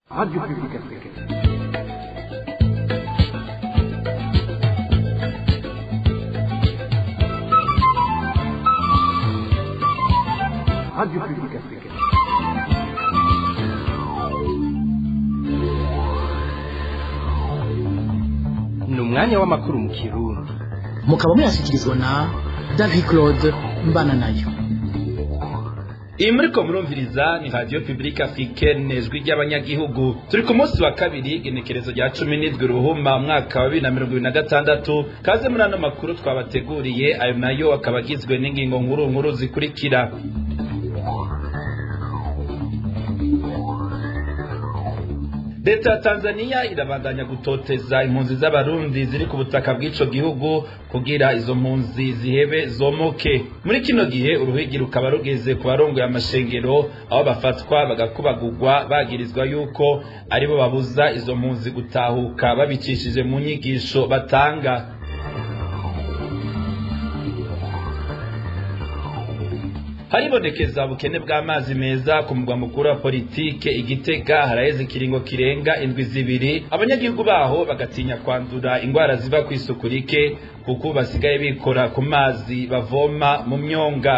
Radio Publique Africaine. Radio Publique Africaine. Ni umwanya w'amakuru mu Kirundi. Mukaba muyashyikirizwa na David Claude Mbananayo. Iyi muriko murumviriza ni Radio Publique Africaine, ijwi ry'abanyagihugu. Turi ku munsi wa kabiri, igenekerezo rya 17 Ruhuma mwaka wa 2026. Kaze muri ano makuru twabateguriye, ayo nayo akaba agizwe n'ingingo nkuru nkuru zikurikira. Leta ya Tanzania irabandanya gutoteza impunzi z'Abarundi ziri ku butaka bw'ico gihugu kugira izo mpunzi zihebe zomoke. Muri kino gihe uruhigi rukaba rugeze ku barongoye amashengero, aho bafatwa bagakubagurwa bagirizwa yuko aribo babuza izo mpunzi gutahuka babicishije mu nyigisho batanga. Haribonekeza ubukene bw'amazi meza ku mugwa mukuru wa politike Igitega. Haraheze ikiringo kirenga indwi 2, abanyagihugu baho bagatinya kwandura ingwara ziva kw'isuku rike kuko basigaye bikora ku mazi bavoma mu myonga.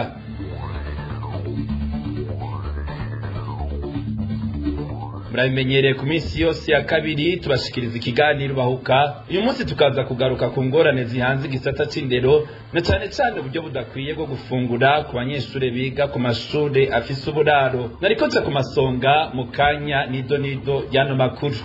Murabimenyereye, ku minsi yose ya kabiri tubashikiriza ikiganiro Bahuka. Uyu munsi tukaza kugaruka ku ngorane zihanze igisata c'indero, na cane cane uburyo budakwiye bwo gufungura ku banyeshure biga ku mashure afise uburaro. Nariko nca ku masonga mu kanya nido nido y'ano makuru.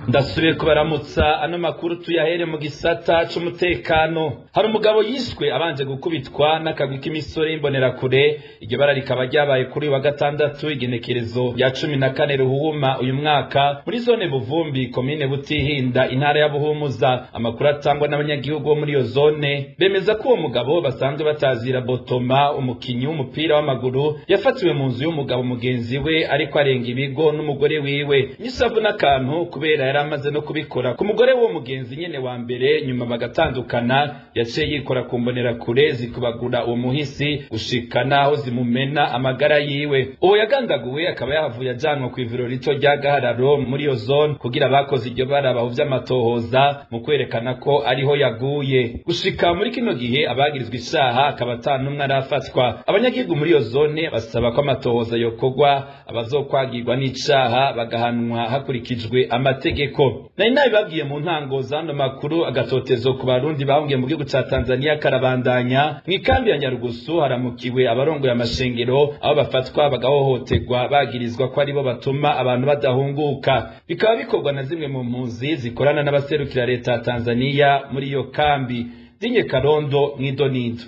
Ndasubiye kubaramutsa. Ano makuru tuyahere mu gisata c'umutekano. Hari umugabo yishwe abanje gukubitwa n'akagwi k'imisore y'imbonerakure. Iryo bara rikaba ryabaye kuri wa gatandatu, igenekerezo rya 14 Ruhuma uyu mwaka, muri zone Buvumbi, komine Butihinda, intara ya Buhumuza. Amakuru atangwa n'abanyagihugu bo muri iyo zone bemeza ko uwo mugabo basanzwe batazira Botoma, umukinyi w'umupira w'amaguru, yafatiwe mu nzu y'umugabo mugenzi we ariko arenga ibigo n'umugore wiwe n'isavu n'akantu, kubera yari amaze no kubikora ku mugore w'uwo mugenzi nyene wa mbere, nyuma bagatandukana. Yaciye yikora ku mbonerakure zikubagura uwo muhisi gushika naho zimumena amagara yiwe. Uwo yagandaguwe akaba yahavuye ajanwa ku ivuriro rito rya Gahararo muri iyo zone kugira abakoze iryo bara bahuvye amatohoza mu kwerekana ko ariho yaguye. Gushika muri kino gihe abagirizwa icaha akaba ata n'umwe arafatwa. Abanyagihugu muri iyo zone basaba ko amatohoza yokorwa, abazokwagirwa n'icaha bagahanwa hakurikijwe amategeko. Nari nabibabwiye mu ntango z'ano makuru, agatotezo ku Barundi bahungiye mu gihugu ca Tanzania karabandanya. Mw'ikambi ya Nyarugusu haramukiwe abarongoye amashengero, aho bafatwa bagahohoterwa bagirizwa ko aribo batuma abantu badahunguka. Bikaba bikorwa na zimwe mu mpunzi zikorana n'abaserukira leta ya Tanzania muri iyo kambi. Dinye Karondo mw'idonido.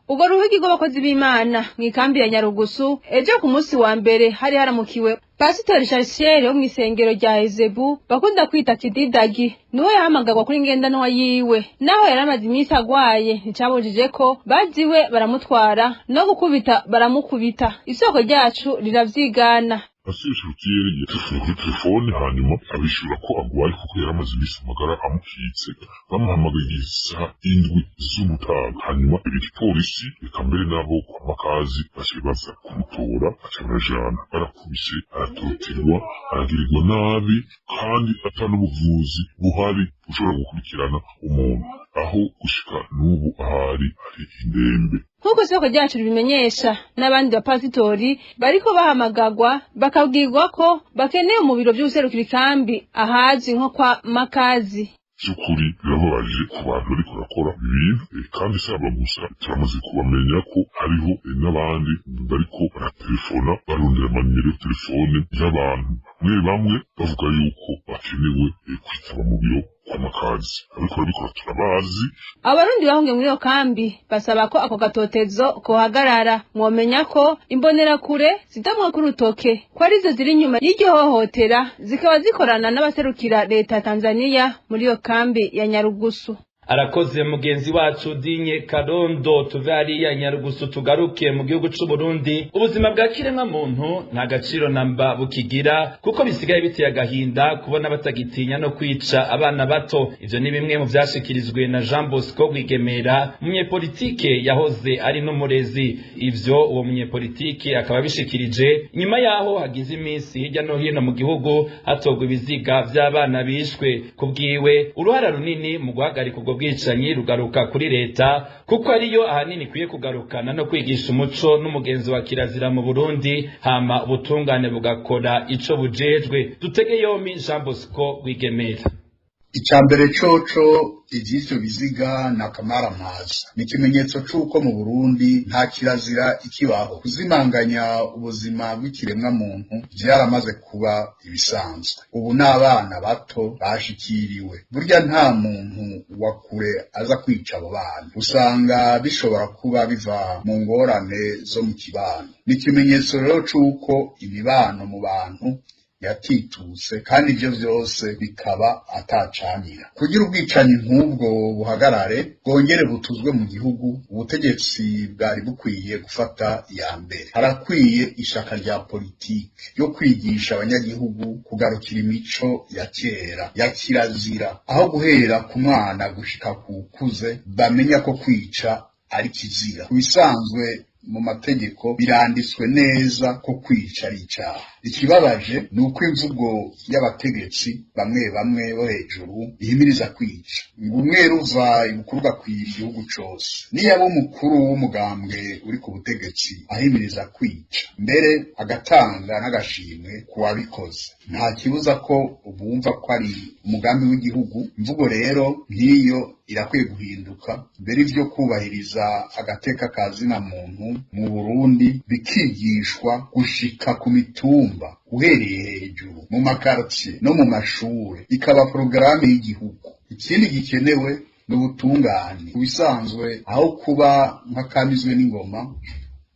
Ubwo ruhigi rw'abakozi b'Imana mw'ikambi ya Nyarugusu, ejo ku munsi wa mbere hari haramukiwe Pasitori Charles wo mw'isengero rya Ezebu bakunda kwita Kididagi. Niwe yahamagarwa kuri ngendanwa yiwe. Naho yari amaze iminsi agwaye, nticabujije ko baziwe baramutwara no gukubita baramukubita. Isoko ryacu riravyigana. Pasiteri Charutier yatelefone kuri telefone, hanyuma abishura ko agwaye kuko yari amaze iminsi amagara amukitse. Bamuhamagaye isaha 7 z'umutaga, hanyuma igipolisi reka mbere n'abo kwa Makazi baciye baza kumutora, baca barajana. Barakubise, aratoterwa, aragirirwa nabi, kandi ata n'ubuvuzi buhari bushobora gukurikirana umuntu aho gushika n'ubu ahari ari indembe. Nk'uko isoko ryacu ribimenyesha, n'abandi bapasitori bariko bahamagagwa bakabwirwa ko bakeneye mu biro vy'ubuserukira ikambi ahazwi nko kwa Makazi. By'ukuri birababaje ku bantu bariko barakora ibintu, kandi si aba gusa. Turamaze kubamenya ko hariho n'abandi bariko baratelefona barondera amanimero ya telefone y'abantu bamwe bamwe, bavuga yuko bakenewe kwitaba mu biro kwa Makazi. Ariko barabikora turabazi. Abarundi bahungiye muri iyo kambi basaba ko ako gatotezo kohagarara. Mwomenya ko imbonerakure zidamwa ku rutoke ko arizo ziri inyuma y'iryo hohotera, zikaba zikorana n'abaserukira leta ya Tanzania muri iyo kambi ya Nyarugusu. Arakoze mugenzi wacu Dinye Karondo. Tuve hariya Nyarugusu tugaruke mu gihugu c'u Burundi. Ubuzima bwa kiremwa muntu nta gaciro namba bukigira, kuko bisigaye biteye agahinda kubona batagitinya no kwica abana bato. Ivyo ni bimwe mu vyashikirijwe na Jean Bosco Rwigemera, umunyepolitike yahoze ari n'umurezi. Ivyo uwo munyepolitike akaba abishikirije nyuma yaho hagize iminsi hirya no hino mu gihugu hatorwa ibiziga vy'abana bishwe. Kubwiwe, uruhara runini mu guhagarika ubwo bwicanyi rugaruka kuri leta, kuko ariyo ahanini ikwiye kugarukana no kwigisha umuco n'umugenzi wa kirazira mu Burundi, hama ubutungane bugakora ico bujejwe. Dutege yompi Jean Bosco Rwigemera. Icya mbere coco, ivy'ivyo biziga ni akamaramaza, ni ikimenyetso c'uko mu Burundi nta kirazira ikibaho. Kuzimanganya ubuzima bw'ikiremwa muntu vyaramaze kuba ibisanzwe. Ubu n'abana bato bashikiriwe. Burya nta muntu wa kure aza kwica abo bana, usanga bishobora kuba biva mu ngorane zo mu kibano. Ni ikimenyetso rero c'uko imibano mu bantu yatitutse, kandi ivyo vyose bikaba atacanira. Kugira ubwicanyi nk'ubwo buhagarare, bwongere butuzwe mu gihugu, ubutegetsi bwari bukwiye gufata iya mbere. Harakwiye ishaka rya politike yo kwigisha abanyagihugu kugarukira imico ya kera ya kirazira, aho guhera ku mwana gushika ku kuze bamenya ko kwica ari kizira. Ku bisanzwe mu mategeko biranditswe neza ko kwica ari icaha. Ikibabaje ni uko imvugo y'abategetsi bamwe bamwe bo hejuru ihimiriza kwica, ngo umwe ruva ibukuru gakwira igihugu cose. Niyo umukuru w'umugambwe uri ku butegetsi ahimiriza kwica, mbere agatanga n'agashimwe ku wabikoze, nta kibuza ko bumva ko ari umugambi w'igihugu. Imvugo rero nk'iyo irakwiye guhinduka, mbere ivyo kubahiriza agateka ka zina muntu mu Burundi bikigishwa gushika ku mitumba, uhereye hejuru mu makartier no mu mashure, ikaba porogaramu y'igihugu. Ikindi gikenewe ni ubutungane. Ku bisanzwe, aho kuba nk'akamizwe n'ingoma,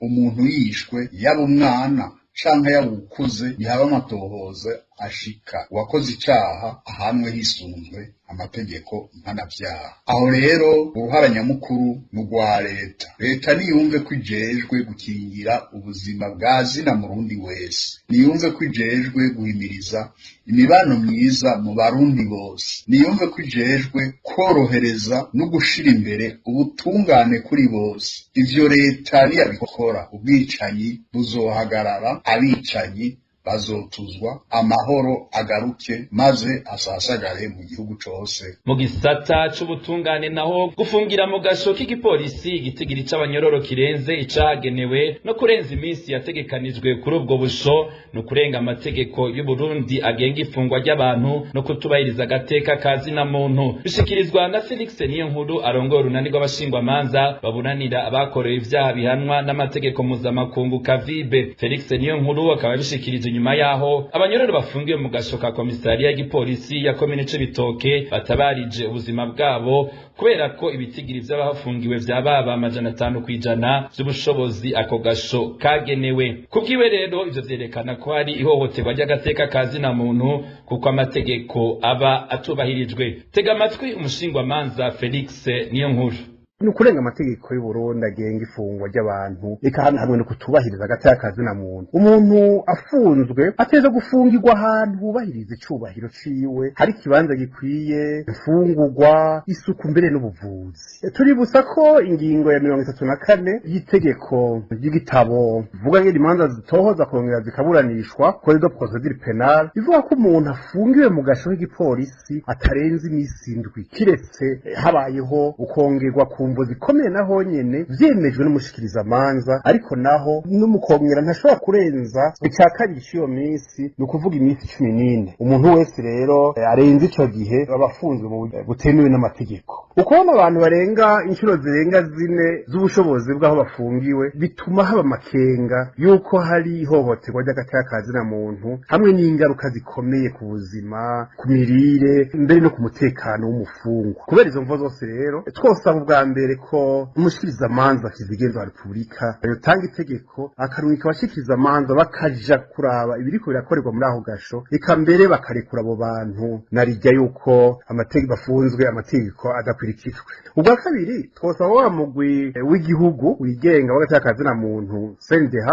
umuntu yishwe, yaba umwana canke yaba ukuze, ntihaba amatohoza ashika uwakoze icaha ahanwe hisunzwe amategeko mpanavyaha. Aho rero uruhara nyamukuru ni urwa leta. Leta niyumve ko ijejwe gukingira ubuzima bwa zina murundi wese, niyumve ko ijejwe guhimiriza imibano myiza mu Barundi bose, niyumve ko ijejwe korohereza no gushira imbere ubutungane kuri bose. Ivyo leta niyabikora, ubwicanyi buzohagarara, abicanyi bazotuzwa, amahoro agaruke maze asasagare mu gihugu cose. Mu gisata c'ubutungane naho, gufungira mu gasho k'igipolisi igitigiri c'abanyororo kirenze icagenewe no kurenza iminsi yategekanijwe kuri ubwo busho no kurenga amategeko y'u Burundi agenga ifungwa ry'abantu no kutubahiriza agateka ka zina muntu, bishikirizwa na Felix Niyonkuru arongoye urunani rw'abashingwamanza baburanira abakorewe ivyaha bihanwa n'amategeko mpuzamakungu, Kavibe. Felix Niyonkuru akaba yabishikirije nyuma yaho abanyororo bafungiwe mu gasho ka komisariya y'igipolisi ya komine Cibitoke batabarije ubuzima bwabo kubera ko ibitigiri vy'abahafungiwe vyababa 500% vy'ubushobozi ako gasho kagenewe. Kubwiwe rero, ivyo vyerekana ko hari ihohoterwa ry'agateka ka zina muntu, kuko amategeko aba atubahirijwe. Tega amatwi umushingwamanza Felix Niyonkuru. Ni ukurenga amategeko y'u Burundi agenga ifungwa ry'abantu, eka hamwe no kutubahiriza agateka ka zina muntu. Umuntu afunzwe ateza gufungirwa ahantu hubahiriza icubahiro ciwe, hari ikibanza gikwiye, imfungurwa, isuku, mbere n'ubuvuzi. Tuributsa ko ingingo ya 34 y'itegeko ry'igitabo vuga ngene imanza zitohoza kongera zikaburanishwa, Code de procédure pénale, ivuga ko umuntu afungiwe mu gasho k'igipolisi atarenza imisi 7, kiretse habayeho ukongerwa ku mvo zikomeye, naho nyene vyemejwe n'umushikirizamanza, ariko naho n'umukongera ntashobora kurenza icya kabiri c'iyo minsi, ni ukuvuga iminsi 14. Umuntu wese rero arenze ico gihe aba afunzwe mu buryo butemewe n'amategeko. Ukubona abantu barenga inshuro zirenga 4 z'ubushobozi bw'aho bafungiwe bituma haba amakenga yuko hari ihohoterwa ry'agateka ka zina muntu, hamwe n'ingaruka zikomeye ku buzima, ku mirire, mbere no ku mutekano w'umufungwa. Kubera izo mvo zose rero, twosaba ubwa mbere mbere ko umushikirizamanza kizigenza wa Repubulika yotanga itegeko akarungika abashikirizamanza bakaja kuraba ibiriko birakorerwa muri aho gasho, eka mbere bakarekura abo bantu narijya yuko amategeko bafunzwe amategeko adakurikijwe. Ubwa kabiri twosaba wa mugwi w'igihugu wigenga w'agateka na muntu CNDH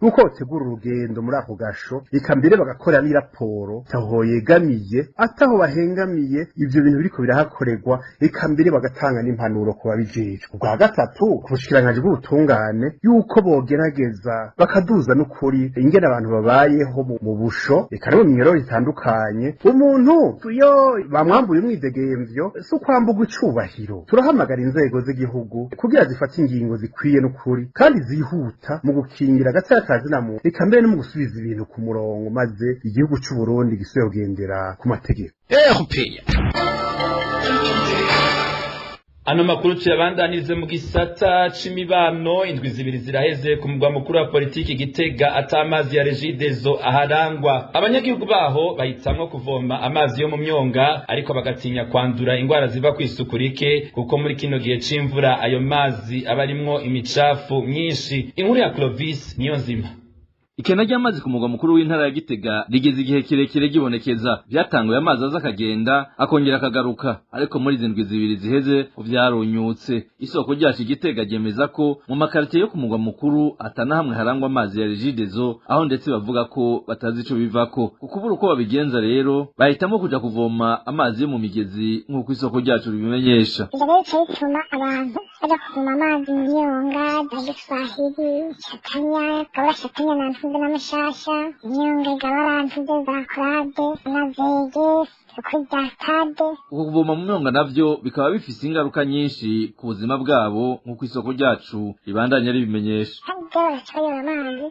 yuko bategura urugendo muri ako gasho, eka mbere bagakora n'iraporo taho yegamiye ataho bahengamiye ivyo bintu biriko birahakorerwa, eka mbere bagatanga n'impanuro ku babijejwe. Ubwa gatatu ku bushikiranganji bw'ubutungane yuko bogerageza bakaduza n'ukuri ingene abantu babayeho mu busho, eka no mu minyororo itandukanye. Umuntu iyo bamwambuye umwidegemvyo si ukwamburwa icubahiro. Turahamagara inzego z'igihugu kugira zifate ingingo zikwiye n'ukuri kandi zihuta mu gukingira agateka ka zina muntu, eka mbere no mu gusubiza ibintu ku murongo, maze igihugu c'u Burundi gisubire kugendera ku mategeko. Ano makuru tuyabandanirize mu gisata c'imibano. Indwi zibiri ziraheze ku mugwa mukuru wa politiki Gitega atamazi ya Regideso aharangwa. Abanyagihugu baho bahitamwo kuvoma amazi yo mu myonga, ariko bagatinya kwandura ingwara ziva kw'isuku rike, kuko muri kino gihe c'imvura ayo mazi aba arimwo imicafu myinshi. Inkuru ya Clovis Niyonzima. Ikena ry'amazi ku mugwa mukuru w'intara ya Gitega rigeze igihe kirekire gibonekeza. Byatanguye amazi aza akagenda akongera akagaruka, ariko muri izi ndwi zibiri ziheze vyarunyutse. Isoko ryacu Gitega ryemeza ko mu makaritiye yo ku mugwa mukuru atanahamwe harangwa amazi ya Regideso, aho ndetse bavuga ko batazi ico bivako. Kukubura uko babigenza rero bahitamo kuja kuvoma amazi yo mu migezi nk'uko isoko ryacu ribimenyesha. Ivyo rero bica bituma abantu baja kuvoma amazi mu myonga za Giswahili, Shatanya, Gabura Shatanya na Ntuze na Mushasha, imyonga Gabara Ntuze za Korade na Zege, kuri rya stade. Uko kuvoma mu myonga navyo bikaba bifise ingaruka nyinshi ku buzima bwabo nk'uko isoko ryacu ribandanya ribimenyesha. Rero baraca bayora amazi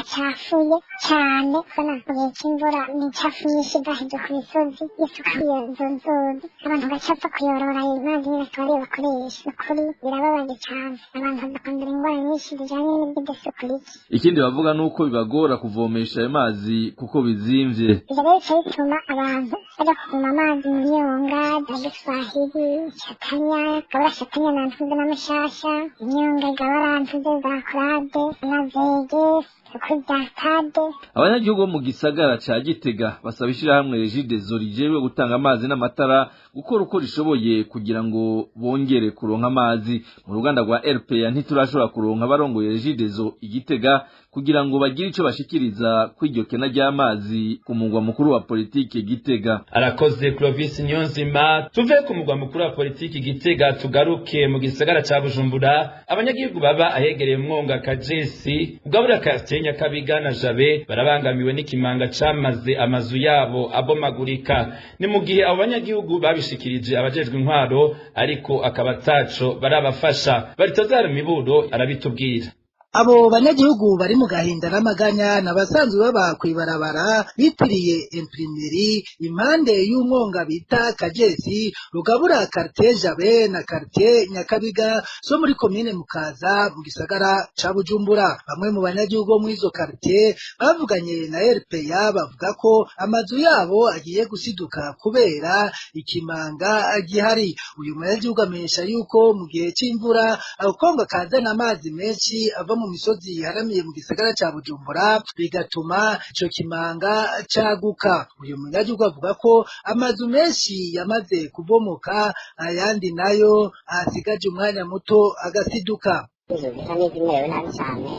acafuye cane, ubona mu gihe c'imvura imicafu myinshi iva hejuru ku misozi isuka iyo nzu nzuzi, abantu bacapfa kuyorora ayo mazi nyene akaba ariyo bakoresha. Nukuri birababaje cane, abantu bakandura ingwara nyinshi zijanye n'isuku rike. Ikindi bavuga nuko bibagora kuvomesha ayo mazi kuko bizimvye. Ivyo rero bica bituma abantu baja kuvoma amazi mu myonga za Giswahili, Shatanya, Gabura Shatanya na Ntuze na Mushasha, imyonga Gabara Ntuze za Korade na Zege, kuri rya stade. Abanyagihugu bo mu gisagara ca Gitega basaba ishirahamwe Regideso rijejwe gutanga amazi n'amatara gukora uko rishoboye kugira ngo bongere kuronka amazi. Mu ruganda rwa RPA ntiturashobora kuronka abarongoye Regideso Igitega kugira ngo bagire ico bashikiriza kw'iryo kena ry'amazi ku mugwa mukuru wa politike Gitega. Arakoze Clovis Niyonzima. Tuve ku mugwa mukuru wa politiki Gitega tugaruke mu gisagara ca Bujumbura. Abanyagihugu baba ahegereye umwonga Kajesi ugabura quartier Nyakabiga na Jabe barabangamiwe n'ikimanga camaze amazu yabo abomagurika. Ni mu gihe abo banyagihugu babishikirije abajejwe intwaro, ariko akaba ataco barabafasha. Baritazara Miburo arabitubwira. Abo banyagihugu bari mu gahinda n'amaganya n'abasanzwe baba kw'ibarabara bitiriye imprimeri impande y'umwonga bita Kajesi rugabura quartier Jabe na quartier Nyakabiga zo muri komine Mukaza mu gisagara ca Bujumbura. Bamwe mu banyagihugu bo muri izo quartier bavuganye na RPA bavuga ko amazu yabo agiye gusiduka kubera ikimanga gihari. Uyu munyagihugu amenyesha yuko mu gihe c'imvura ako konga kazana amazi menshi ava mu misozi iharamiye mu gisagara ca Bujumbura bigatuma ico kimanga caguka. Uyu munyagihugu avuga ko amazu menshi yamaze kubomoka, ayandi nayo asigaje umwanya muto agasiduka. Inzu zisa n'izimerewe nabi cane,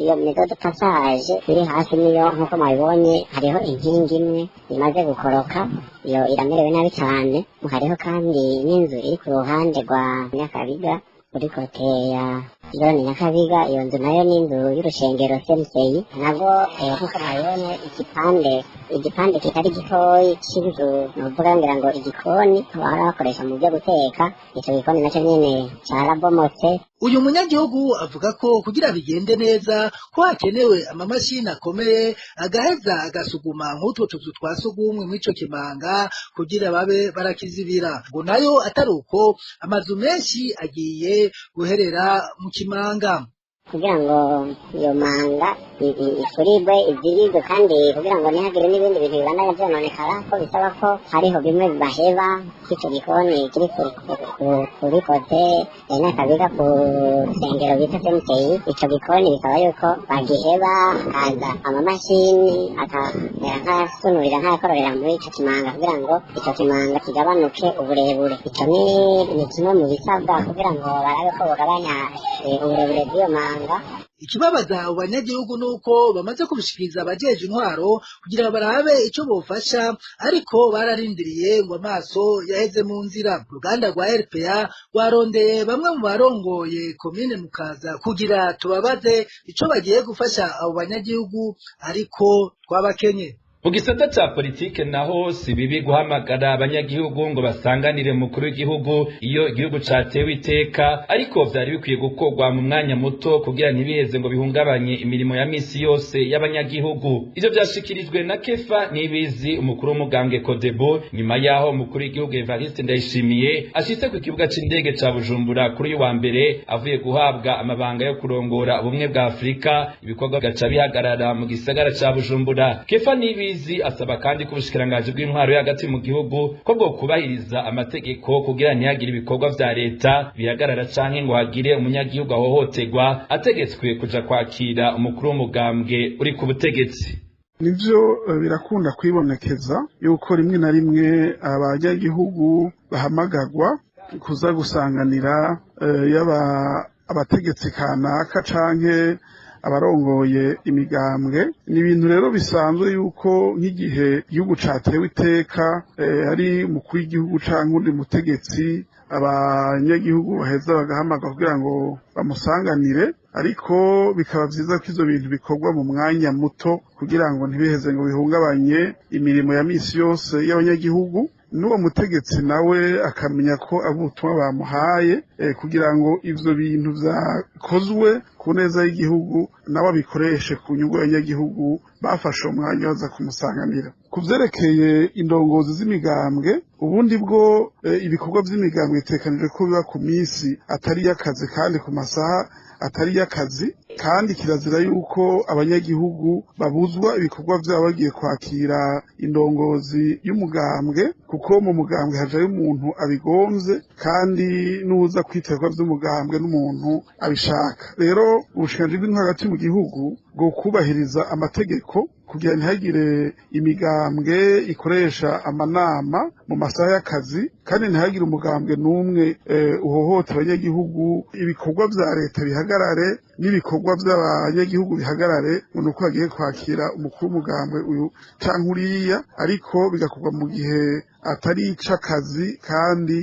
iyo maison de passage iri hasi niyo nkuko mwabibonye hariho inkingi imwe imaze gukoroka, iyo iramerewe nabi cane. Hariho kandi n'inzu iri ku ruhande rwa Nyakabiga kuri kote ya zone Nyakabiga, iyo nzu nayo ni inzu y'urushengero CMCI. Nabwo nkuko mwabibonye igipande kitari gitoyi c'inzu, nukuvuga ngira ngo igikoni bahora bakoresha mu vyo guteka, ico gikoni naco nyene carabomotse. Uyu munyagihugu avuga ko kugira bigende neza ko hakenewe amamashini akomeye agaheza agasuguma nk'utwo tuzu twa sugumwe mw'ico kimanga kugira babe barakizibira, ngo nayo atari uko amazu menshi agiye guherera mu kimanga. Kugira ngo iyo manga ifurigwe izirigwe, kandi kugira ngo ntihagire n'ibindi bintu bibandanya vyononekara, ko bisaba ko hariho bimwe baheba nk'ico gikoni kiri kuri kote n'akabiga ku rusengero bita semuseyi. Ico gikoni bisaba yuko bagiheba, hakaza amamashini akamera nk'ayasunurira, nk'ayakororera muri ico kimanga kugira ngo ico kimanga kigabanuke uburebure. Ico ni kimwe mu bisabwa kugira ngo barabe ko bugabanya uburebure bw'iyo manga. Ikibabaza abo banyagihugu nuko bamaze kubishikiriza abajeje intwaro kugira barabe ico bofasha, ariko bararindiriye ngo amaso yaheze mu nzira. Uruganda rwa RPA rwarondeye bamwe mu barongoye komine Mukaza kugira tubabaze ico bagiye gufasha abo banyagihugu, ariko twabakenye. Mu gisata ca politike naho si bibi guhamagara abanyagihugu ngo basanganire umukuru w'igihugu iyo igihugu catewe iteka, ariko vyari bikwiye gukorwa mu mwanya muto kugira ntibiheze ngo bihungabanye imirimo ya misi yose y'abanyagihugu. Ivyo vyashikirijwe na Kefa Nibizi, umukuru w'umugambwe Kodebo, nyuma yaho umukuru w'igihugu Evariste Ndayishimiye ashitse ku kibuga c'indege ca Bujumbura kuri uyu wa mbere avuye guhabwa amabanga yo kurongora ubumwe bwa Afrika, ibikorwa bigaca bihagarara mu gisagara ca Bujumbura. Kefa Nibizi asaba kandi ko ubushikiranganji bw'intwaro yo hagati mu gihugu ko bwo kubahiriza amategeko kugira ntihagire ibikorwa vya leta bihagarara canke ngo hagire umunyagihugu ahohoterwa ategetswe kuja kwakira umukuru w'umugambwe uri ku butegetsi. Nivyo birakunda kwibonekeza yuko rimwe na rimwe abanyagihugu bahamagarwa kuza gusanganira yaba abategetsi kanaka canke abarongoye imigambwe. Ni ibintu rero bisanzwe yuko nk'igihe igihugu catewe iteka ari umukuru w'igihugu canke undi mutegetsi, abanyagihugu baheza bagahamagara kugira ngo bamusanganire, ariko bikaba vyiza ko ivyo bintu bikorwa mu mwanya muto kugira ngo ntibiheze ngo bihungabanye imirimo ya misi yose y'abanyagihugu. N'uwo mutegetsi nawe akamenya ko ubutumwa bamuhaye kugira ngo ivyo bintu vyakozwe ku neza y'igihugu nawe abikoreshe ku nyungu y'abanyagihugu bafashe umwanya baza kumusanganira. Ku vyerekeye indongozi z'imigambwe, ubundi bwo ibikorwa vy'imigambwe bitegekanijwe ko biba ku misi atari y'akazi kandi ku masaha atari y'akazi, kandi kirazira yuko abanyagihugu babuzwa ibikorwa vyabo bagiye kwakira indongozi y'umugambwe, kuko mu mugambwe hajayo umuntu abigomvye kandi n'uza kwiterwa vy'umugambwe n'umuntu abishaka. Rero ubushikiranganji bw'intwaro hagati mu gihugu bwo kubahiriza amategeko kugira ntihagire imigambwe ikoresha amanama mu masaha y'akazi, kandi ntihagire umugambwe n'umwe uhohotera abanyagihugu, ibikorwa vya leta bihagarare n'ibikorwa vy'abanyagihugu bihagarare ngo nuko bagiye kwakira umukuru w'umugambwe uyu canke uriya, ariko bigakorwa mu gihe atari ic'akazi kandi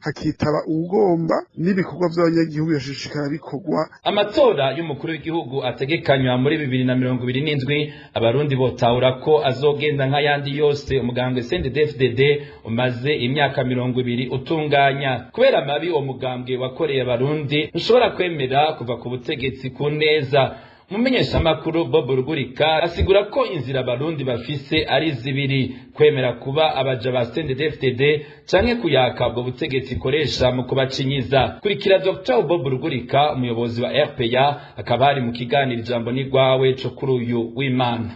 hakitaba ugomba n'ibikorwa by'abanyagihugu yashishikara bikorwa. Amatora y'umukuru w'igihugu ategekanywa muri 2027, abarundi botahura ko azogenda nk'ayandi yose umugambwe CNDD-FDD umaze imyaka 20 utunganya. Kubera amabi uwo mugambwe wakoreye abarundi, ntushobora kwemera kuva ku butegetsi ku neza. Umumenyeshamakuru Bob Rugurika asigura ko inzira abarundi bafise ari zibiri: kwemera kuba abaja ba CNDD-FDD canke kuyaka ubwo butegetsi ikoresha mu kubacinyiza. Kurikira Dr Bob Rugurika, umuyobozi wa RPA, akaba ari mu kiganiro Ijambo ni Rwawe co kuri uyu w'Imana.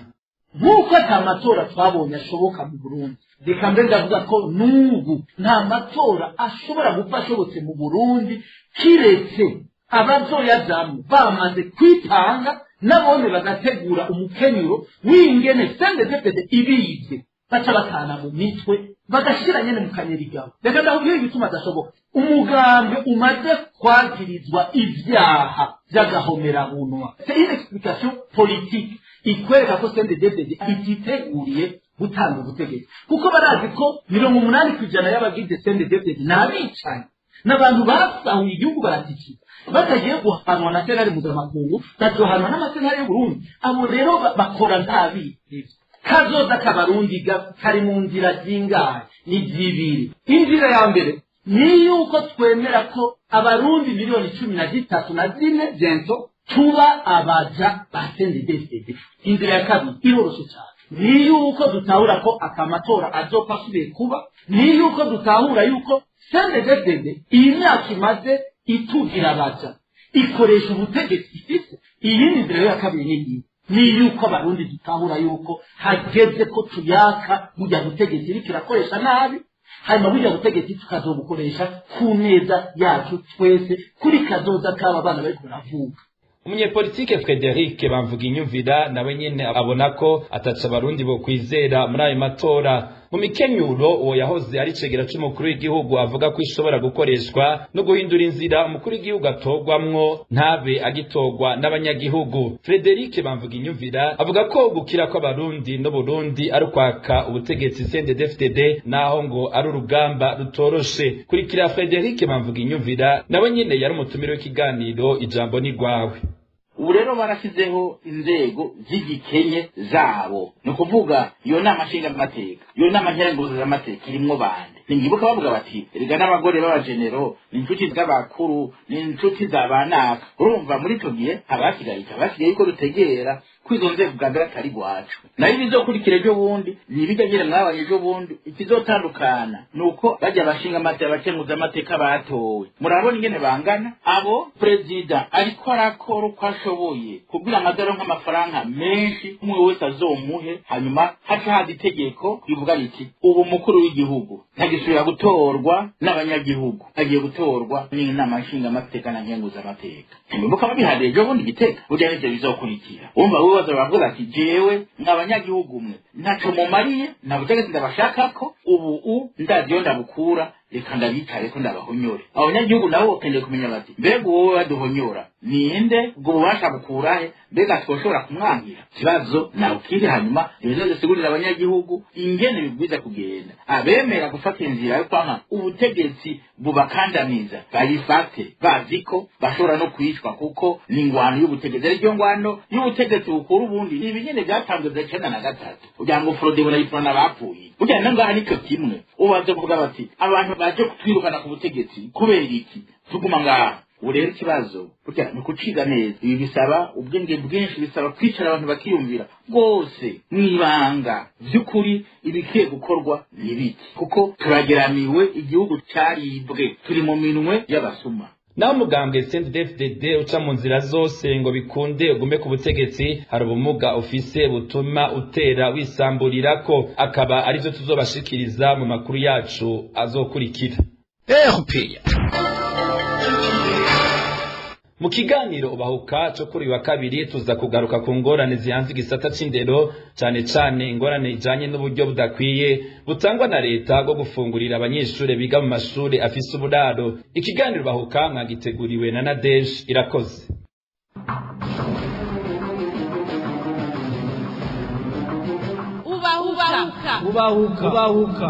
Nk'uko ata matora twabonye ashoboka mu Burundi, reka mbe ndavuga ko n'ubu nta matora ashobora gupfa ashobotse mu Burundi kiretse abazoyajamwo bamaze kwitanga nabone bagategura umukenyuro w'ingene CNDD-FDD ibivye, baca batana mu mitwe bagashira nyene mu kanyerigabo. Reka ndakubwira igituma adashoboka. Umugambi umaze kwagirizwa ivyaha vy'agahomerabunwa, c'est une explication politique ikwereka ko CNDD-FDD ititeguriye gutanga ubutegetsi, kuko barazi ko 80% y'abagize CNDD-FDD ni abicanyi n'abantu basahuye igihugu baratikira, batagiye guhanwa na sentare mpuzamakungu, bazohanwa n'amasentare y'Uburundi. Abo rero bakora ntabizi. Kazoza k'abarundi kari mu nzira zingahe? Ni zibiri. Inzira ya mbere ni yuko twemera ko abarundi 13,000,000 bientôt tuba abaja ba CNDD-FDD. Inzira ya kabiri iroroshe cyane, ni yuko dutahura ko akamatora azopfa asubiye kuba, ni yuko dutahura yuko CNDD-FDD iyi myaka imaze itugira abaja ikoresha ubutegetsi ifise. Iyindi nzira ya kabiri ni ni yuko abarundi dutahura yuko hageze ko tuyaka burya butegetsi iriko irakoresha nabi, hanyuma burya butegetsi tukazobukoresha ku neza yacu twese, kuri kazoza k'aba bana bariko baravuka. Umunyepolitike Frederic Bamvuginyumvira nawe nyene abona ko ataca abarundi bo kwizera muri ayo matora. Mu mikenyuro uwo yahoze ari cegera c'umukuru w'igihugu avuga ko ishobora gukoreshwa no guhindura inzira umukuru w'igihugu atorwamwo ntabe agitorwa n'abanyagihugu. Frederic Bamvuginyumvira avuga ko gukira kw'abarundi n'Uburundi ari ukwaka ubutegetsi CNDD-FDD, naho ngo ari urugamba rutoroshe. Kurikira Frederic Bamvuginyumvira nawe nyene yari umutumire w'ikiganiro Ijambo ni rwawe. Ubu rero barashizeho inzego z'igikenye zabo, ni ukuvuga iyo nama nshingamateka, iyo nama nkenguzamateka irimwo bande. Ningibuka bavuga bati erega n'abagore b'abagenero ni inshuti z'abakuru, ni inshuti za banaka. Urumva muri ico gihe abasigaye abasigaye yuko dutegera ko izo nzego bwa mbere atari rwacu, nayo ibizokurikira ejo bundi nibijya nyine mwabanye ejo bundi. Ikizotandukana ni uko bajya abashinga amateka, abakenguzamateka batowe, murabona ingene bangana. Abo perezida ariko arakora uko ashoboye kugira ngo azaronke amafaranga menshi, umwe wese azomuhe, hanyuma haca haza itegeko rivuga riti ubu mukuru w'igihugu ntagisubira gutorwa n'abanyagihugu, agiye gutorwa n'inama nshingamateka na nkenguzamateka. Ntibibuka babihariye ejo bundi igiteka burya nivyo bizokurikira. Urumva wewe bavuga ati jewe mwabanyagihugu mwe ntaco mumariye, nta butegetsi ndabashakako, ubu ndazi iyo ndabukura, reka ndabicare ko ndabahonyore. Abanyagihugu nabo bakeneye kumenya bati mbega wowe baduhonyora ninde, ubwo bubasha bukurahe, mbega twoshobora kumwangira? Ikibazo nawe kiri hanyuma ibizosigurira abanyagihugu ingene bibwiza kugenda. Abemera gufata inzira yo kwanka ubutegetsi bubakandamiza bayifate bazi ko bashobora no kwicwa, kuko ni ingwano y'ubutegetsi. Ariko ngwano y'ubutegetsi bukuru ubundi ni ibinyene byatanzwe 93 kugira ngo Frodebu na Iprona bapfuye. Burya na ngaha nico kimwe, ubanza kuvuga bati abantu baje kutwirukana ku butegetsi kubera iki tuguma ngaha. Ubu rero ikibazo burya ni ukuciga neza. Ibi bisaba ubwenge bwinshi, bisaba kwicara abantu bakiyumvira rwose mw'ibanga vy'ukuri ibikwiye gukorwa ni biki, kuko turageramiwe, igihugu caribwe, turi mu minwe y'abasuma. Naho umugambwe CNDD-FDD uca mu nzira zose ngo bikunde ugume ku butegetsi, hari ubumuga ufise butuma utera wisamburirako, akaba arivyo tuzobashikiriza mu makuru yacu azokurikira. Mu kiganiro Ubahuka cyo kuri wa kabiri tuza kugaruka ku ngorane zihanze igisata c'indero, cane cane ingorane ijanye n'uburyo budakwiye butangwa na leta bwo gufungurira abanyeshure biga mu mashure afise uburaro. Ikiganiro Ubahuka mwagiteguriwe na Nadege Irakoze. Ubahuka. Ubahuka. Ubahuka.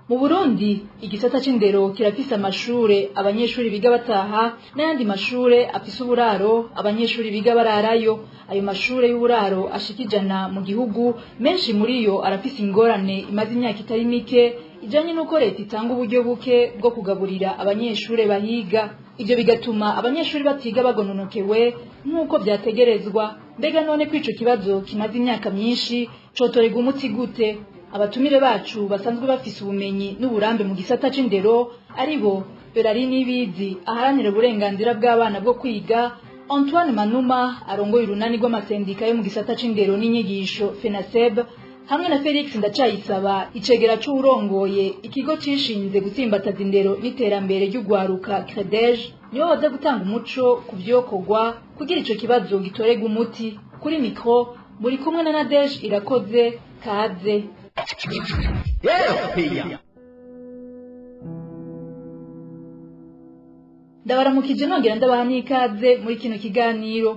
Mu Burundi igisata c'indero kirafise amashure abanyeshuri biga bataha n'ayandi mashure afise uburaro abanyeshuri biga bararayo. Ayo mashure y'uburaro ashikijana mu gihugu, menshi muri yo arafise ingorane imaze imyaka itari mike ijanye n'uko leta itanga uburyo buke bwo kugaburira abanyeshure bahiga. Ivyo bigatuma abanyeshuri batiga bagononokewe nk'uko vyategerezwa. Mbega none kwico kibazo kimaze imyaka myinshi cotorerwa umuti gute? Abatumire bacu basanzwe bafise ubumenyi n'uburambe mu gisata c'indero aribo Berari Nibizi aharanira uburenganzira bw'abana bwo kwiga, Antoine Manuma arongoye urunani rw'amasendika yo mu gisata c'indero n'inyigisho FENASEB, hamwe na Felix Ndacayisaba icegera c'uwurongoye ikigo cishinze gutsimbataza indero n'iterambere ry'ugwaruka CREDEJ, nibo baza gutanga umuco ku vyokorwa kugira ico kibazo gitorerwe umuti. Kuri mikro muri kumwe na Nadege Irakoze. Kaze. Ndabaramukije nongera ndabaha n'ikaze muri kino kiganiro.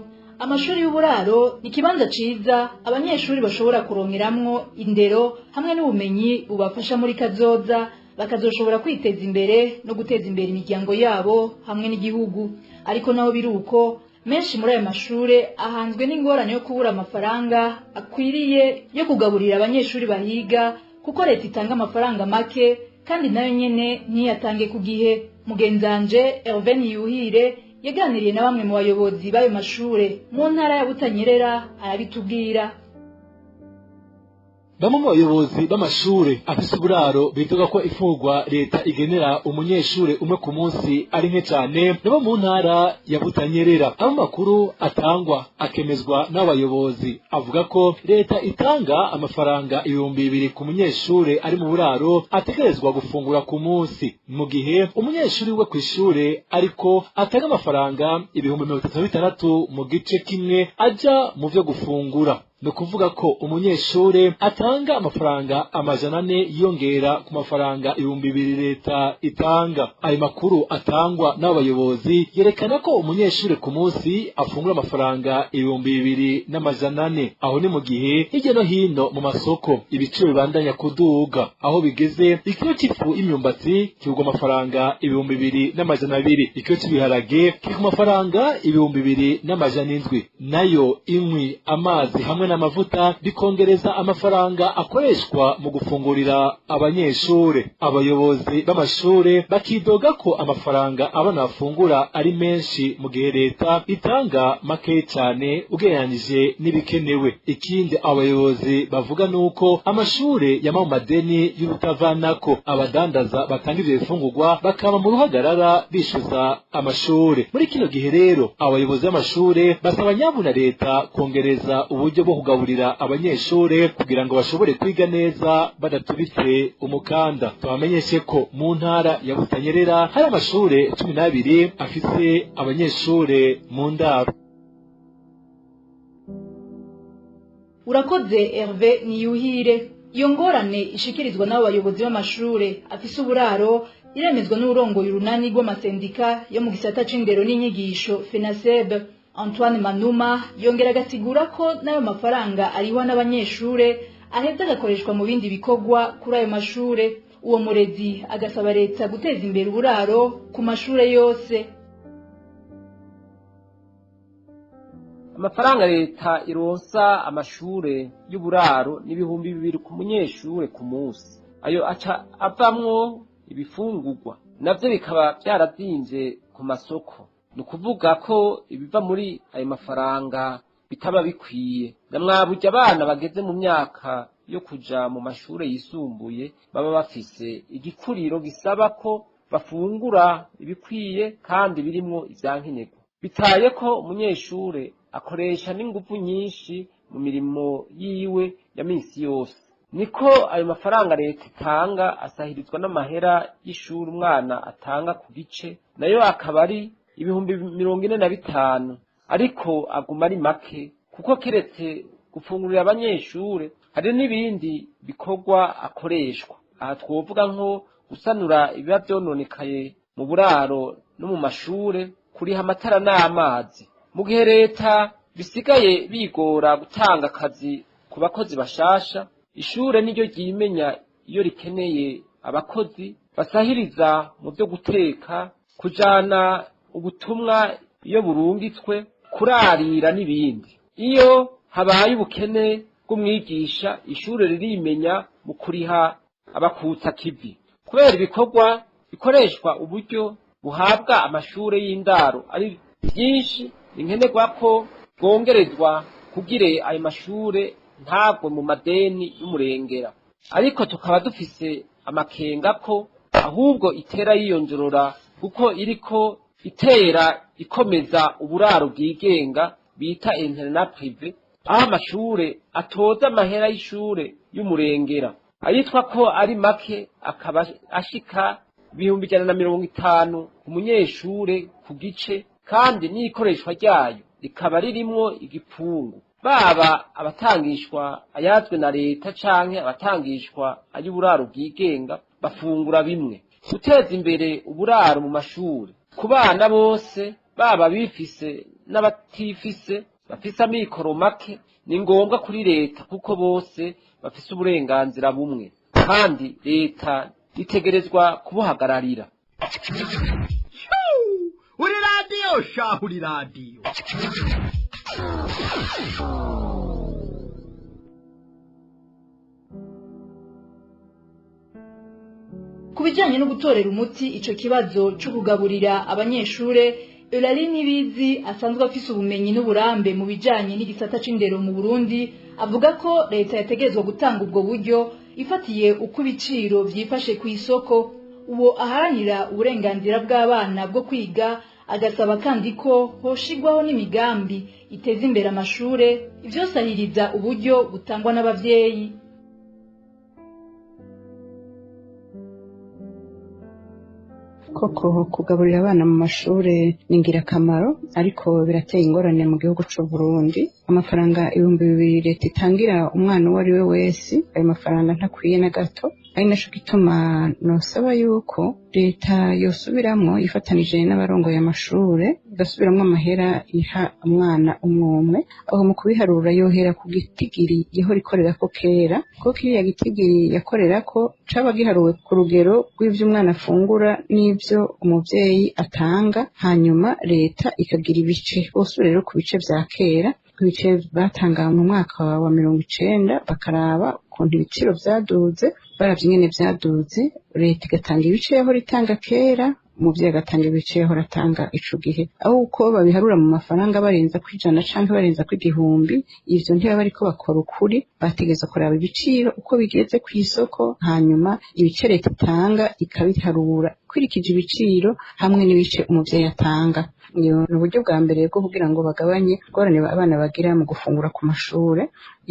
Amashuri y'uburaro ni ikibanza ciza abanyeshuri bashobora kuronkeramwo indero hamwe n'ubumenyi bubafasha muri kazoza, bakazoshobora kwiteza imbere no guteza imbere imiryango yabo hamwe n'igihugu. Ariko naho biruko, menshi muri ayo mashure ahanzwe n'ingorane yo kubura amafaranga akwiriye yo kugaburira abanyeshuri bahiga, kuko leta itanga amafaranga make kandi nayo nyene ntiyatange ku gihe. Mugenzanje Hervé Niyuhire Yaganiriye na bamwe mu bayobozi b'ayo mashure mu ntara ya Butanyerera, arabitubwira. Bamwe mu bayobozi b'amashure afise uburaro bivuga ko ifungurwa leta igenera umunyeshure umwe ku munsi ari nke cane nabo mu ntara ya Butanyerera. Aho makuru atangwa akemezwa n'abayobozi avuga ko leta itanga amafaranga 2000 ku munyeshure ari mu buraro ategerezwa gufungura ku munsi, mu gihe umunyeshure we kw'ishure ariko atanga amafaranga 36,000 mu gice kimwe aja mu vyo gufungura. No kuvuga ko umunyeshure atanga amafaranga 400 yongera ku mafaranga 2000 leta itanga. Ayo makuru atangwa n'abayobozi yerekana ko umunyeshure ku munsi afungura amafaranga 2400. Aho ni mu gihe hirya no hino mu masoko ibiciro bibandanya kuduga, aho bigeze ikiro c'ifu y'imyumbati kigurwa amafaranga 2200, ikiro c'ibiharage kiri ku mafaranga 2700, nayo inkwi, amazi hamwe n'amavuta bikongereza amafaranga akoreshwa mu gufungurira abanyeshure. Abayobozi b'amashure bakidoga ko amafaranga abana bafungura ari menshi mu gihe leta itanga make cyane ugereranije n'ibikenewe. Ikindi abayobozi bavuga nuko amashure yama mu madeni y'urutavanako, abadandaza batanga ivyo bifungurwa bakaba mu ruhagarara bishuza amashure. Muri kino gihe rero abayobozi b'amashure basaba nyabuna leta kongereza uburyo bwo kugaburira abanyeshure kugira ngo bashobore kwiga neza badatubitse umukanda. Tubamenyeshe ko mu ntara ya Butanyerera hari amashure 12 afise abanyeshure mu ndaro. Urakoze Hervé Niyuhire. Iyo ngorane ishikirizwa n'abo bayobozi b'amashure afise uburaro iremezwa n'urongoye urunani rw'amasendika yo mu gisata c'indero n'inyigisho FENASEB, Antoine Manuma. Yongera agasigura ko n'ayo mafaranga arihwa n'abanyeshure aheza agakoreshwa mu bindi bikorwa kuri ayo mashure. Uwo murezi agasaba leta guteza imbere uburaro ku mashure yose. Amafaranga leta ironsa amashure y'uburaro ni 2000 ku munyeshure ku munsi. Ayo aca avamwo ibifungurwa, navyo bikaba vyarazimvye ku masoko. Ni ukuvuga ko ibiva muri ayo mafaranga bitaba bikwiye. Na mwaburya abana bageze mu myaka yo kuja mu mashure yisumbuye baba bafise igikuriro gisaba ko bafungura ibikwiye kandi birimwo ivyankenerwa. Bitaye ko umunyeshure akoresha n'inguvu nyinshi mu mirimo yiwe ya minsi yose. Niko ayo mafaranga leta itanga asahirizwa n'amahera y'ishuri umwana atanga ku gice, nayo akaba ari 45,000, ariko aguma ari make kuko kiretse gufungurira abanyeshure hari n'ibindi bikorwa akoreshwa. Aha twovuga nko gusanura ibiba vyononekaye mu buraro no mu mashure, kuriha amatara n'amazi. Mu gihe leta bisigaye bigora gutanga akazi ku bakozi bashasha, ishure niryo ryimenya iyo rikeneye abakozi basahiriza mu vyo guteka, kujana ubutumwa iyo burungitswe, kurarira n'ibindi. Iyo habaye ubukene bw'umwigisha, ishure ririmenya mu kuriha abakutsa kivi. Kubera ibikorwa bikoreshwa uburyo buhabwa amashure y'indaro ari byinshi, inkenerwa ko bwongerezwa kugire ayo mashure ntabwo mu madeni y'umurengera. Ariko tukaba dufise amakenga ko ahubwo itera yiyonjorora, kuko iriko itera ikomeza uburaro bwigenga bita internat privé, aho amashure atoza amahera y'ishure y'umurengera ayitwa ko ari make akaba ashika 150,000 ku munyeshure ku gice, kandi n'ikoreshwa ryayo rikaba ririmwo igipfungu. Baba abatangishwa ayazwe na leta canke abatangishwa ay'uburaro bwigenga bafungura bimwe. Guteza imbere uburaro mu mashure ku bana bose, baba bifise n'abatifise, bafise amikoro make, ni ngombwa kuri leta kuko bose bafise uburenganzira bumwe, kandi leta itegerezwa kubuhagararira. Uri radiyo shahu, uri radiyo. Ku bijyanye no gutorera umuti ico kibazo cyo kugaburira abanyeshure, Eulalie Nibizi asanzwe afise ubumenyi n'uburambe mu bijanye n'igisata c'indero mu Burundi, avuga ko leta yategerezwa gutanga ubwo buryo ifatiye uko ibiciro vyifashe ku isoko. Uwo aharanira uburenganzira bw'abana bwo kwiga agasaba kandi ko hoshigwaho n'imigambi iteza imbere amashure, ivyosahiriza uburyo butangwa n'abavyeyi. Koko kugaburira abana mu mashure ni ingirakamaro, ariko birateye ingorane mu gihugu c'u Burundi. Amafaranga 2000 leta itangira umwana uwo ari we wese, ayo mafaranga ntakwiye na gato. Ari naco gituma nosaba yuko leta yosubiramwo ifatanije n'abarongoye amashure, igasubiramwo amahera iha umwana umwe. Aho mu kubiharura yohera ku gitigiri yahora ikorerako kera, kuko kiriya gitigiri yakorerako caba giharuwe ku rugero rw'ivyo umwana afungura n'ivyo umuvyeyi atanga, hanyuma leta ikagira ibice. Bosubira rero ku bice vya kera, ku bice batanga mu mwaka wa 90, bakaraba ukuntu ibiciro vyaduze. Baravye ingene vyaduze, leta igatanga ibice yahora itanga kera, umuvyeyi agatanga ibice yahora atanga ico gihe. Aho uko babiharura mu mafaranga barenza kwijana canke barenza kw'igihumbi, ivyo ntibaba bariko bakora ukuri. Bategerezwa kuraba ibiciro uko bigeze kw'isoko, hanyuma ibice leta itanga ikabiharura ikurikije ibiciro hamwe n'ibice umuvyeyi atanga. Ni uburyo bwa mbere bwo kugira ngo bagabanye ingorane abana bagira mu gufungura ku mashure.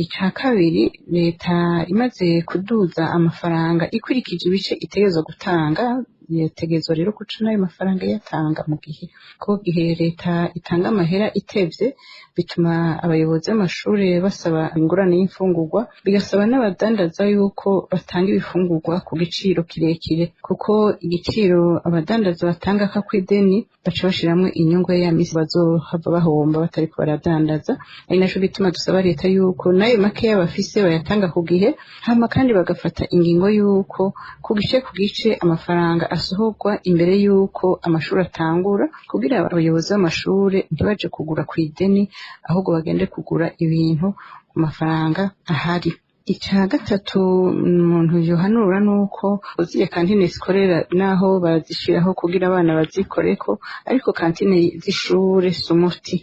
Ica kabiri, leta imaze kuduza amafaranga ikurikije ibice itegerezwa gutanga, yategerezwa rero guca n'ayo mafaranga iyatanga mu gihe. Kuko gihe leta itanga amahera itevye, bituma abayobozi b'amashure basaba ingurane y'imfungurwa, bigasaba n'abadandaza yuko batanga ibifungurwa ku giciro kirekire, kuko igiciro abadandaza batanga kw'ideni baca bashiramwo inyungu ya misi bazohava bahomba batariko baradandaza. Ari naco gituma dusaba leta yuko n'ayo makeya bafise bayatanga ku gihe, hama kandi bagafata ingingo yuko ku gice ku gice amafaranga asohorwa imbere yuko amashuri atangura, kugira abayobozi b'amashure ntibaje kugura kw'ideni, ahubwo bagende kugura ibintu ku mafaranga ahari. Ica gatatu umuntu yohanura nuko ziriya kantine zikorera naho barazishiraho kugira abana bazikoreko, ariko kantine z'ishure si umuti.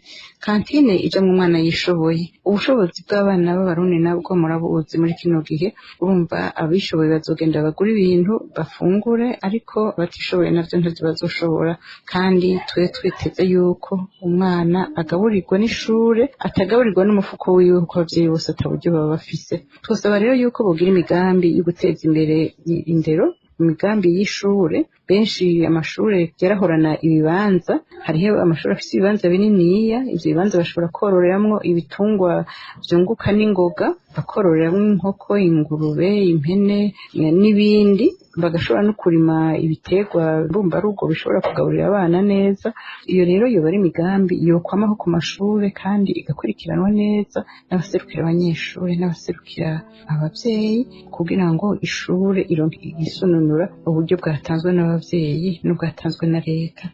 Kantine ijamwo umwana yishoboye. Ubushobozi bw'abana b'abarundi nabwo murabuzi muri kino gihe, urumva abishoboye bazogenda bagura ibintu bafungure, ariko abatishoboye navyo ntavyo bazoshobora. Kandi twe twiteze yuko umwana agaburirwa n'ishure, atagaburirwa n'umufuko wiwe, kuko abavyeyi bose ata buryo baba bafise. Twosaba rero yuko bogira imigambi yo guteza imbere indero, imigambi y'ishure. Benshi amashure yarahorana ibibanza, hariho amashuri afise ibibanza bininiya. Ivyo bibanza bashobora kororeramwo ibitungwa vyunguka n'ingoga, bakororeramwo inkoko, ingurube, impene n'ibindi. Bagashobora no kurima ibiterwa mbumbarugo bishobora kugaburira abana neza. Iyo rero yoba ari imigambi yokwamaho ku mashure, kandi igakurikiranwa neza n'abaserukira abanyeshure n'abaserukira abavyeyi, kugira ngo ishure ironke igisununura uburyo bwatanzwe n'abavyeyi n'ubwatanzwe na leta.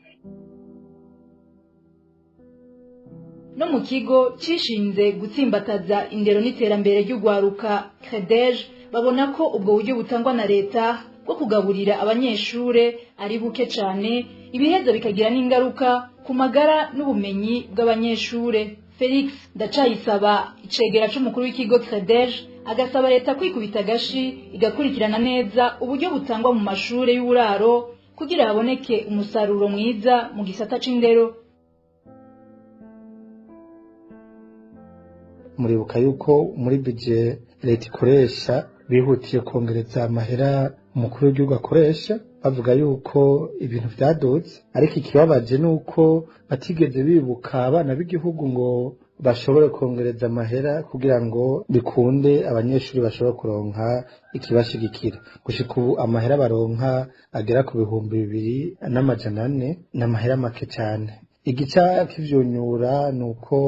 No mu kigo cishinze gutsimbataza indero n'iterambere ry'ugwaruka CREDEJ, babona ko ubwo buryo butangwa na leta bwo kugaburira abanyeshure ari buke cane, ibiheza bikagira n'ingaruka ku magara n'ubumenyi bw'abanyeshure. Felix Ndacayisaba, icegera c'umukuru w'ikigo CREDEJ, agasaba leta kwikubita agashi igakurikirana neza uburyo butangwa mu mashure y'uburaro kugira haboneke umusaruro mwiza mu gisata c'indero. Muribuka yuko muri budget leta ikoresha bihutiye kongereza amahera umukuru w'igihugu akoresha, bavuga yuko ibintu vyadutse, ariko ikibabaje nuko batigeze bibuka abana b'igihugu ngo bashobore kongereza amahera kugira ngo bikunde abanyeshuri bashobore kuronka ikibashigikira. Gushika ubu amahera baronka agera ku 2400 n'amahera make cane. Igica kivyunyura nuko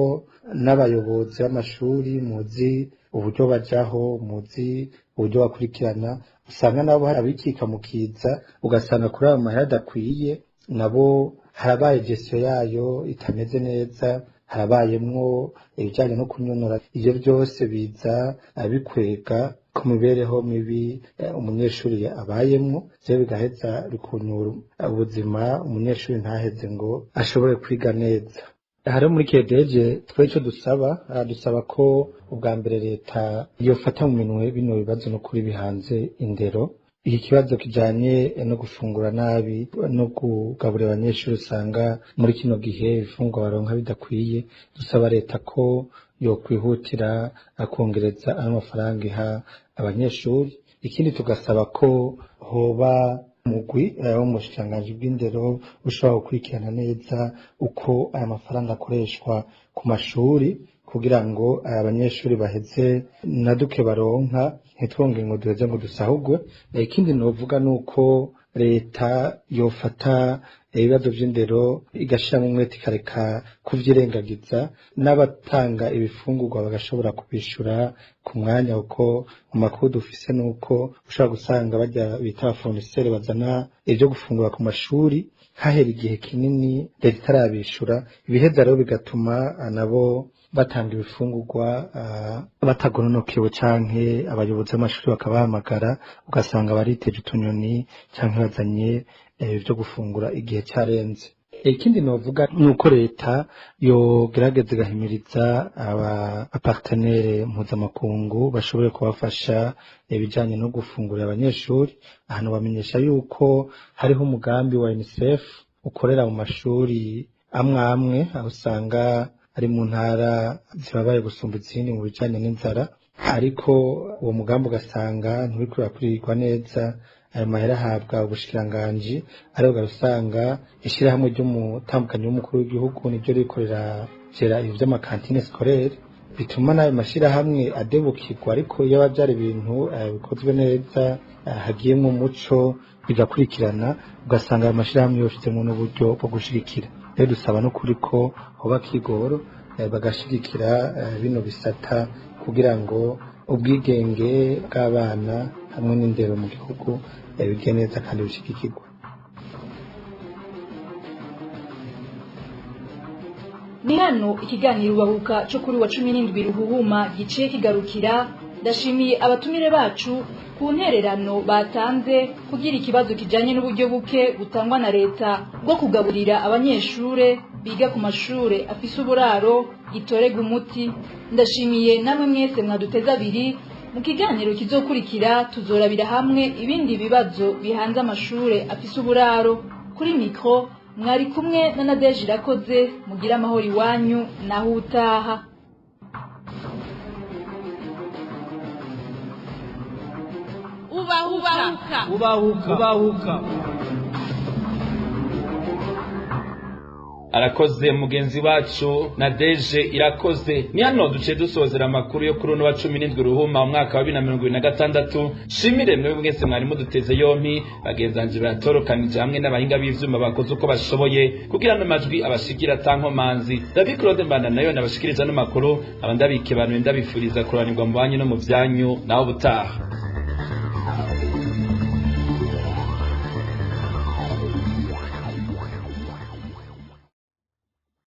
n'abayobozi b'amashuri muzi uburyo bajaho, muzi uburyo bakurikirana, usanga nabo hari abikika mu kiza, ugasanga kuri ayo mahera adakwiye nabo harabaye gestion yayo itameze neza, harabayemwo ibijanye no kunyonora. Ivyo vyose biza bikwega ku mibereho mibi umunyeshuri abayemwo, ivyo bigaheza bikunyura ubuzima, umunyeshuri ntaheze ngo ashobore kwiga neza. Hariho muri kedeje twe ico dusaba ko ubwa mbere leta yofata mu minwe bino bibazo no kuri bihanze indero. Iki kibazo kijanye no gufungura nabi no kugaburira abanyeshuri usanga muri kino gihe ibifungurwa baronka bidakwiye, dusaba leta ko yokwihutira akongereza amafaranga iha abanyeshuri. Ikindi tugasaba ko hoba mugwi wo mu bushikiranganji bw'indero ushobora gukurikirana neza uko aya mafaranga akoreshwa ku mashuri, kugira ngo abanyeshuri baheze na duke baronka, ntitwonge ngo duheze ngo dusahugwe. Ikindi novuga nuko leta yofata ibibazo vy'indero igashiramo umwete, ikareka kuvyirengagiza, n'abatanga ibifungurwa bagashobora kubishura ku mwanya, kuko mu makuru dufise nuko ushobora gusanga barya bita abafoniseri bazana ivyo gufungura ku mashuri hahera igihe kinini leta itarabishura, ibiheza rero bigatuma nabo batanga ibifungurwa batagononokewe, canke abayobozi b'amashuri bakabahamagara ugasanga bariteje utunyoni canke bazanye ibyo gufungura igihe cyarenze. Ikindi novuga nuko leta yogerageza igahimiriza abapartenere mpuzamakungu bashobore kubafasha ibijanye no gufungurira abanyeshuri. Ahantu bamenyesha yuko hariho umugambi wa UNICEF ukorera mu mashuri amwe amwe, aho usanga ari mu ntara zibabaye gusumba izindi mu bijanye n'inzara, ariko uwo mugambi ugasanga nturiko urakwirwa neza. Ayo mahera ahabwa ubushikiranganji, ariko usanga ishirahamwe ry'umutambukanyi w'umukuru w'igihugu niryo rikorera gera ibyo vy'amakantine scolaire, bituma n'ayo mashirahamwe adebukirwa. Ariko iyo aba vyari ibintu bikozwe neza, hagiyemwo umuco, bigakurikirana, ugasanga ayo mashirahamwe yoshizemwo n'uburyo bwo gushigikira. Rero dusaba no kuri ko hoba kigoro bagashigikira bino bisata kugira ngo ubwigenge bw'abana hamwe n'indero mu gihugu bige neza kandi bishigikirwe. Ni hano ikiganiro Ubahuka cyo kuri wa 17 Ruhuhuma giciye kigarukira. Ndashimiye abatumire bacu ku ntererano batanze kugira ikibazo kijanye n'uburyo buke butangwa na leta bwo kugaburira abanyeshure biga ku mashure afise uburaro gitorega umuti. Ndashimiye namwe mwese mwaduteze abiri. Mu kiganiro kizokurikira tuzorabira hamwe ibindi bibazo bihanze amashure afise uburaro. Kuri mikro mwari kumwe na Nadege Irakoze. Mugira amahoro iwanyu naho utaha. Ubahuka. Ubahuka. Ubahuka. Arakoze mugenzi wacu Nadege Irakoze. Ni hano duce dusozera amakuru yo kuri uno wa 17 Ruhuma umwaka wa 2026. Shimire mwe mwese mwari muduteze yompi, bagenzanje baratorokanije hamwe n'abahinga b'ivyuma bakoze uko bashoboye kugira no majwi abashigira tankomanzi. David Claude Mbanda nayo nabashikiriza no makuru, abandabike bantu ndabifuriza kuranirwa mu banyu no mu vyanyu naho butaha.